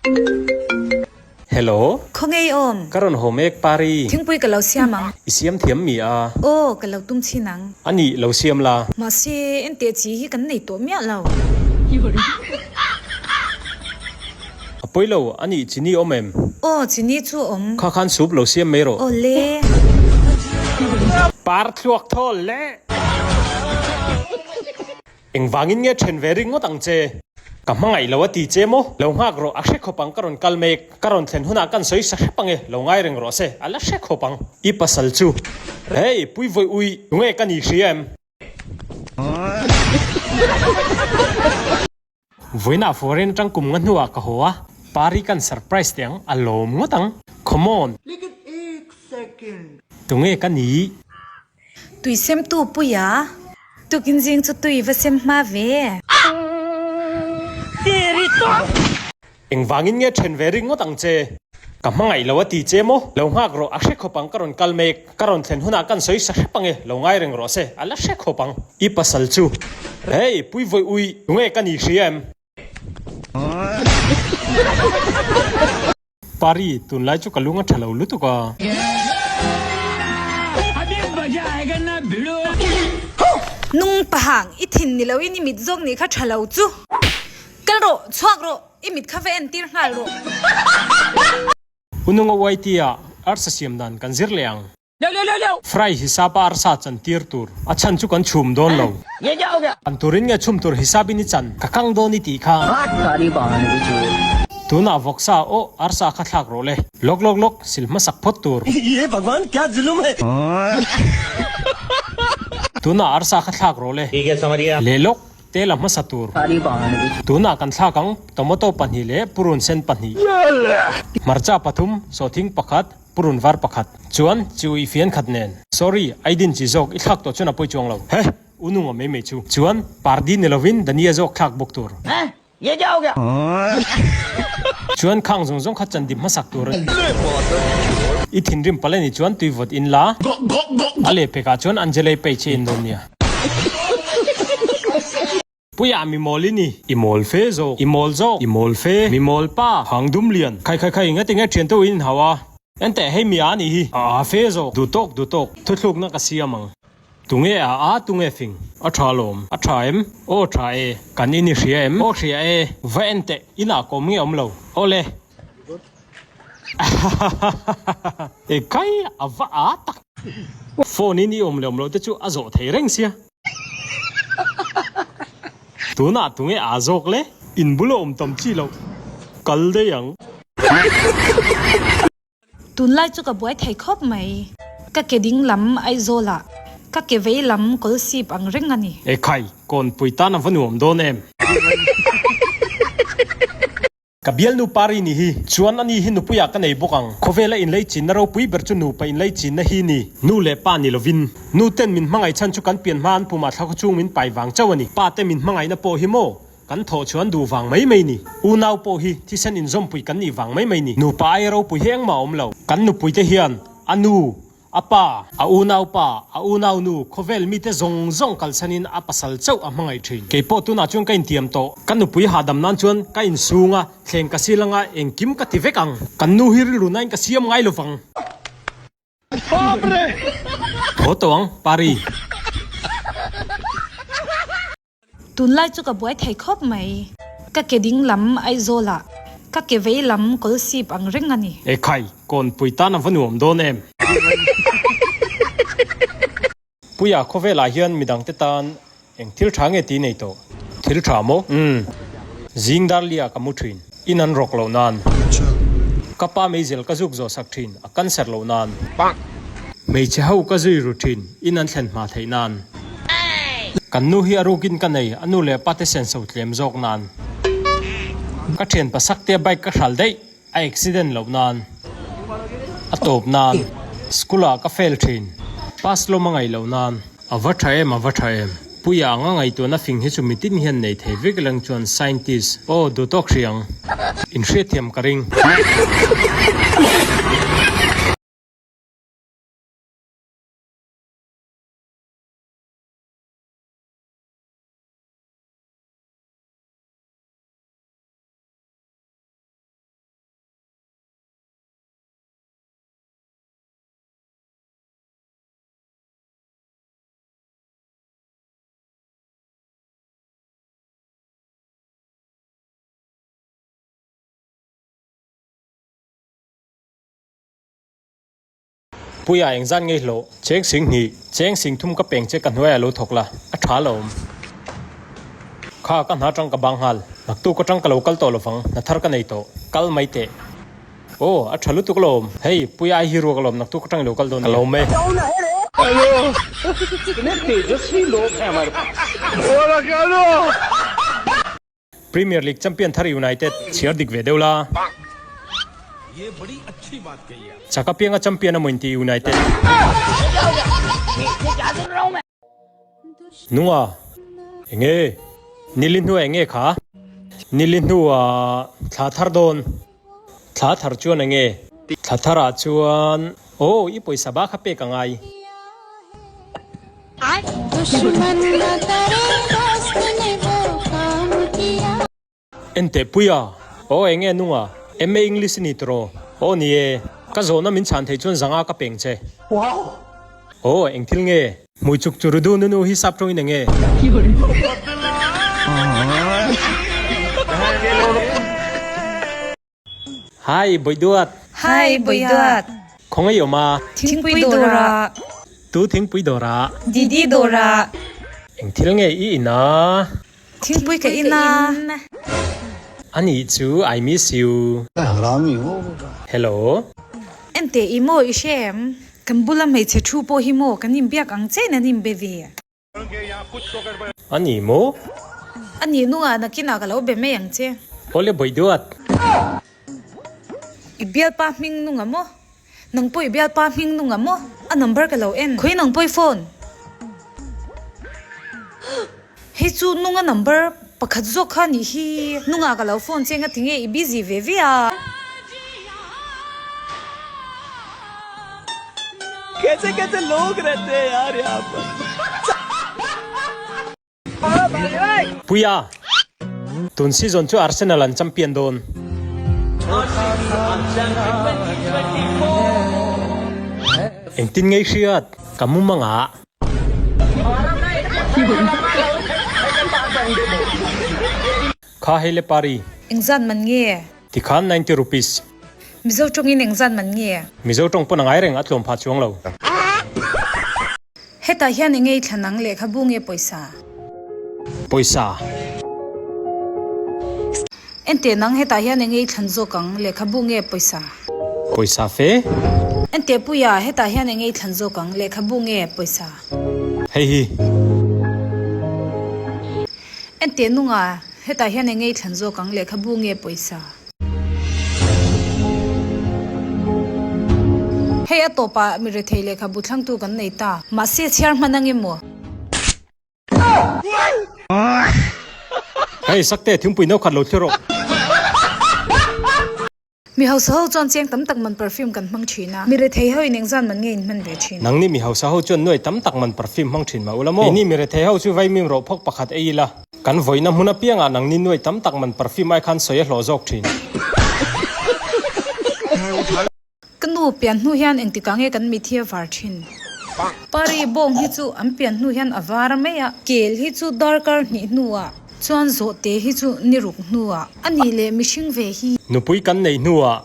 Hello. Khawnge i awm? Ka rawn haw mek Pari. Thingpui ka lo siam ang. I siam thiam mi a? Aw, ka lo tum chhin ang. A nih, lo siam la. Mahse, enteh chi hi kan nei tawh miah lo. A pawi lo, a nih chini awm em? Aw, chini chu awm. Kha khan soup lo siam mai rawh. Aw le. Par thluak thawl le. Engvangin nge then ve ringawt ang che? Ka hmangaih lo a ti che maw? Lo nghak rawh, a hre khawp ang ka rawn kal mek. Ka rawn thlen hunah kan sawi sa hrep ang e, lo ngai reng rawh se, a la hre khawp ang. I pasal chu. Hey, pui vawi ui, tunge ka ni hria em? Vawiinah foreign atang kum nga hnuah ka haw a, Pari kan surprise teh ang, a lawm ngawt ang. Come on! Tunge ka ni? Tui semtu Puia, tukin zing chu tui va sem hma ve. Engvangin nge then ve ringawt ang che? Ka hmangaih lo a ti che maw? Lo nghak rawh, a hre khawp ang ka rawn kal mek. Ka rawn thlen hunah kan sawi sa hrep ang e, lo ngai reng rawh se, a la hre khawp ang. I pasal chu. Hey, pui vawi ui, tunge ka ni hria em? Pari, tunlai chu ka lung a tha lo lutuk a. Nung pahang, i thin ni loin i mit zawk nih kha tha lo chu. Kal rawh, chhuak rawh, i mit kha va entir nghal rawh. Ununga YT ah arsa siam dan kan zir leh ang. Fry hisap a arsa chan tir tur. A chhan chu kan chhum dawn lo. Kan turin nge chhum tur hisap in i chan? Ka kang dawn i tih kha. Tunah vawksa aw arsa kha thlak rawh le. Lawk lawk lawk sil hmasak phawt tur. Tunah arsa kha thlak rawh le. Leh lawk tel a hmasa tur. Tunah kan thlak ang tomato pahnih leh purun sen pahnih. Hmarcha pathum, sawhthing pakhat, Purun var pakhat chuan chu i fian khat nen. Sorry, I din chi zawk i thlak tawh chuan a pawi chuang lo. Heh! U nunga mai mai chu. Chuan Pardi ni lovin Dania zawk thlak bawk tur. Chuan khang zawng zawng kha chan dim hmasak tur a ni. I thinrim palh a nih chuan tui vawt in la. A lehpekah chuan Angelei page hi en dawn nia. Puia mi mawl i ni. I mawl fe zawk. I mawl zawk. I mawl fe. Mi mawl pa. Hang dum lian. Khai khai khai nga tinge thian teuh in in hau a. Enteh hei mi a nih hi. A a fe zawk. Duh tawk duh tawk. Thuthlukna ka siam ang. Tunge a a tunge fing. A tha lawm. A tha em? Aw tha e. Kan in i hria em? Aw hria e. Va enteh inah ka awm nge awm lo. Awle. Ekai a va a tak. Phone in i awm leh awm loh te chu a zawh thei reng sia. Tunah tunge aa zawk le? In bula awm tam chi loh kal daih ang. Tunlai chu ka buai thei khawp mai. Ka ke ding lam Aizawlah ka ke vei lam kawlsip ang reng a ni. Ekhai, kawnpui tan a va nuam dawn em? Ka bialnu Pari ni hi chuan ani hi nupuiah ka nei bawk ang. Khawvela inlei chinna ropui ber chu nupa inlei chinna hi ni. Nu leh pa ni lovin. Nu ten min hmangaih chhan chu kan pian hma an pumah thla khawchhung min pai vang chauh a ni. Pa te min hmangaihna pawh hi maw kan thawh chuan duh vang mai mai ni. Unau pawh hi thisen inzawmpui kan nih vang mai mai ni. Nupa aia ropui hi engmah a awm lo. Kan nupuite hian a nu A pa, a unaupa, a unaunu, khawvel mite zawng zawng kalsanin a pasal chauh a hmangaih thin. Kei pawh tunah chuan ka intiam tawh. Ka nupui hahdam nan chuan ka insung a, thleng ka sil anga engkim ka ti vek ang. Kan nu hi rilru nain ka siam ngai lovang. Haw tawh ang, Pari. Tunlai chu ka buai thei khawp mai. Ka ke ding lam Aizawlah ka ke vei lam kawlsip ang reng a ni. Ekhai, kawnpui tan a va nuam dawn em? Puia khawvelah hian midangte tan eng thil tha nge tih nei tawh? Thil tha maw? Umm. Zing darlia ka mu thin. In an rawk loh nan. Ka pa meizel ka zuk zawh sak thin, a cancer loh nan. Hmeichhe ho ka zui ru thin, in an thlen hma theih nan. Kan nu hi a rukin ka nei, a nu leh pa te senso tlem zawk nan. Ka thian pasak tia bike ka hral daih, a accident loh nan. A tawp nan. School ah ka fail thin, pass lawm a ngaih loh nan. A va tha em, a va tha em. Puia anga ngaihtuahna fing hi chu mitin hian nei thei vek leng chuan scientist aw duh tawk hri ang. Inhriatthiam ka ring. Puia engzat ngei hlawh? Cheng sing hnih, cheng sing thum ka peng che ka hnuaiah lo thawk la, a tha lo awm. Kha ka hna tang ka bang nghal. Naktuk atang ka lo kal tawh lovang, hna thar ka nei tawh. Kal mai teh. Aw, a tha lutuk alawm. Hei, Puia ai hi ruak alawm, naktuk atang i lo kal dawn nia. Ka lawm e. Premier League champion thar United chhiar dik ve deuh la. Chak apianga champion a maw inti United. Nunga, Enge? Nili hnuah enge kha? Nili hnuah thla thar dawn. Thla thar chuan enge? Thla tharah chuan aw i pawisa ba kha pek a ngai. Enteh Puia, Aw enge nunga? MA English i ni tawh? Aw ni e, ka zawhna min chhan theih chuan zanga ka peng che. Aw eng thil nge? Hmui chuk chu rudu nunu hi sap tawngin enge? Hi Boihduat. Hi Boihduat. Khawngaih awm a. Thingpui dawrah. Tu thingpui dawrah. Didi dawrah. Eng thil nge i in a? Thingpui ka in a. Anih chu I miss you. Hello. Enteh i maw i hre em? Kan bula hmeichhe thu pawh hi maw kan inbiak ang che in an inbe ve. A ni maw? A nih nungah nakinah ka lo be mai ang che. Awle Boihduat. I bialpa hming nunga maw? Nang pawh i bialpa hming nunga maw? A number ka lo en. Khawi nang pawh i phone? Hei chu nunga number pakhat zawk kha nih hi. Nungah ka lo phone che nga tinge i busy ve ve a. Puia, tun season chu Arsenal an champion dawn. Engtin ngei hriat ka mumang ah. Kha hei le pari. Engzat man nge? Tikhan 90 rupees. Mizo tawngin engzat man nge? Mizo tawng pawn a ngai reng a tlawm phah chuang lo. Hetah hian eng ei thlan ang lehkhabu nge pawisa? Pawisa. Enteh nang hetah hian eng ei thlan zawk ang lehkhabu nge pawisa? Pawisa fe. Enteh Puia hetah hian eng ei thlan zawk ang lehkhabu nge pawisa? Hei hi. Enteh nunga hetah hian eng ei thlan zawk ang lehkhabu nge pawisa? Hei a tawpah mi rethei lehkhabu thlangtu kan nei ta. Mahse chhiar hman ang emaw? Hei Sakte thingpui no khat lo thlir rawh. Mi hausa ho chuan cheng tam tak man perfume kan hmang thin a. Mi rethei ho in engzan man nge in hman ve thin? Nangni mi hausa ho chuan nuai tam tak man perfume hmang thin mah ula maw? Keini mi rethei ho chu vaimim rawh phawk pakhat ei ila. Kan vawiina hmun apiangah nangni nuai tam tak man perfume ai khan sawi a hlawh zawk thin. Ka nu pian hnu hian engtikah nge kan mit hi a var thin? Pari bawng hi chu an pian hnu hian a var mai a, kel hi chu darkar hnih hnuah, chuan zawhte hi chu ni ruk hnuah. A nih leh mihring ve hi. Nupui kan neih hnuah.